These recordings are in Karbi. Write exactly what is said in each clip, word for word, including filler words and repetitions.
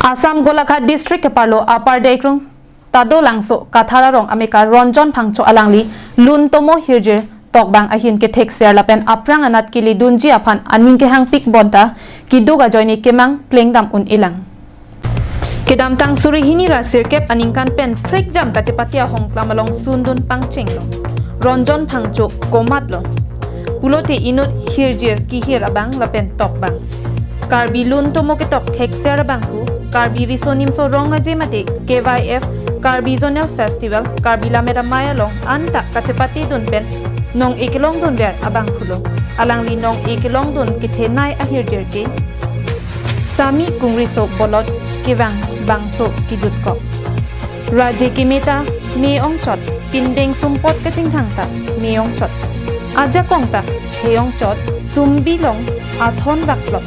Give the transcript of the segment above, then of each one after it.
Assam Golaghat District keparlo Upper Deikhrong Tadolangso Kathar arong amekar Ronjon Phangcho alangli lun tomo hirjir tokbang ahin kethekser lapen aphrang anat keledunji aphan aning kehangpik bonta keduk ajoine kemang klengdam un-elang. Kedamtang suri hini ra sirkep aningkan pen prekjam kachepate ahong klam along sundun pangchenglo. Ronjon Phangcho komatlo pulote inut hirjir kehir abang lapen tokbang. Karbi lun tomo ketok thekser abangphu, Karbi Riso Nimso Rong Aje mate K Y F, Karbi Zonal Festival, Karbi Lammet Amei along anta kachepatedun pen nong-e kelongdunver abangphulo. Alangli nong-e kelongdun kethenei ahirjir ke Sami Kongriso Bolot kevang bangso kejutkok. Raje keme ta me ongchot, pindeng sumpot kachingthang ta me ongchot. Ajakong ta he ongchot, sumbi long athon rakplot,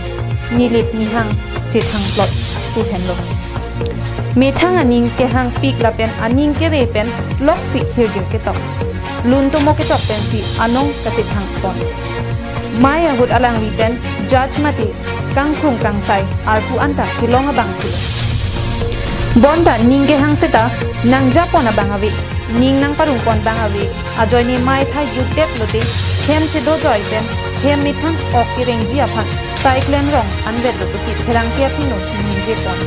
nilip nihang chethangplot pu henlo. Methang aning kehangpik lapen aning kere pen loksi hirjir ketok. Lun tomo ketok pensi anong kachethang pon. Mei ahut alangli pen judge mate kangkrung kangsai arpu anta kelong abangphu. Bonta ning kehang seta nangjapon abang ave, ning nangparongpon abang ave, ajoine mei thai jutdet lote hem chedojoi pen hem methang ok kerengji aphan saiklem rong anvet lo pusi pherangke aphino ningjepon.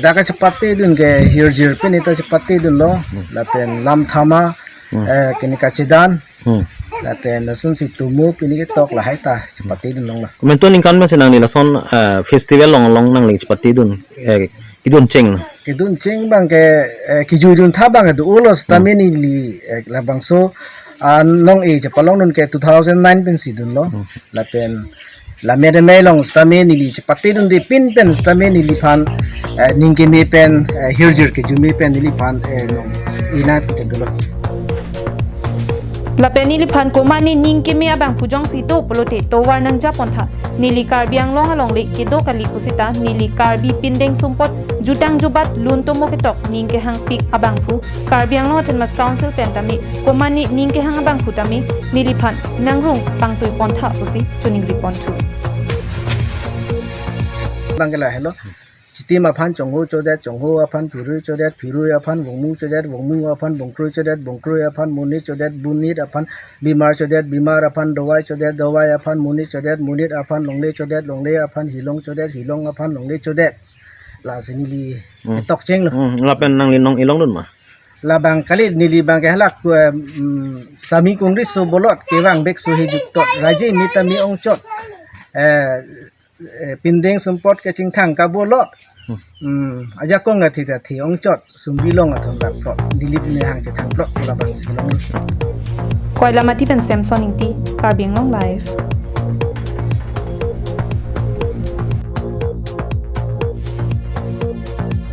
Dak kachepatedun ke hirjir pini ta chepatedunlo, lapen lam thama, Hmm. eh, kini kachedan, Hmm. lapen lason si tomo pini ketok lahai ta chepatedun longlo. Komantu aningkan pensi nangli lason, eh, festival along along nangli chepatedun, eh, kedun cheng na? Kedun cheng abang ke, eh, kejuidun tha abang ke do-olo sitame Hmm. neli, eh, labangso, ah, nong-e chepalongdun ke two thousand nine pensi dunlo. Hmm. Lapen Lammet Amei along sitame neli chepatedunde pin pen sitame neliphan, eh, ning keme pen, eh, hirjir kejume pen neliphan, eh, nong-e nangpitedunlo. Lapen neliphan komatne ning keme abangphu jongsi do pulote tovar nangjapon tha. Neli Karbi Anglong alongle kedo kali pusita neli Karbi pindeng sumpot jutang jubat lun tomo ketok ning kehangpik abangphu Karbi Anglong Autonomous Council pen tame komatne ning kehang abangphu tame neliphan nangrung pangtuipon tha pusi choningriponthu. Abang ke lahelo. Chitim aphan chongho chodet, chongho aphan phirui chodet, phirui aphan vongmu chodet, vongmu aphan bongkrui chodet, bongkrui aphan monit chodet, monit aphan bimar chodet, bimar aphan dawai chodet, dawai aphan monit chodet, monit aphan longle chodet, longle aphan hilong chodet, hilong aphan longle chodet. Lasi neli Hmm. ketok chenglo. Hmm, lapen nangli nong-e longdun ma? Labang kali neli abang ke halak, eh, mm, Sami Kongriso Bolot kevang bek so he juttot. Raje me ta me ongchot. Eh, eh, pindeng sumpot kachingthang kabolot. Hmm. Hmm, ajakong athe ta the ongchot. Sumbi long athon rakplot. Nilip nihang chethangplot labangsi long. Koilamati pen Samson Ingti, Karbi Anglong Live.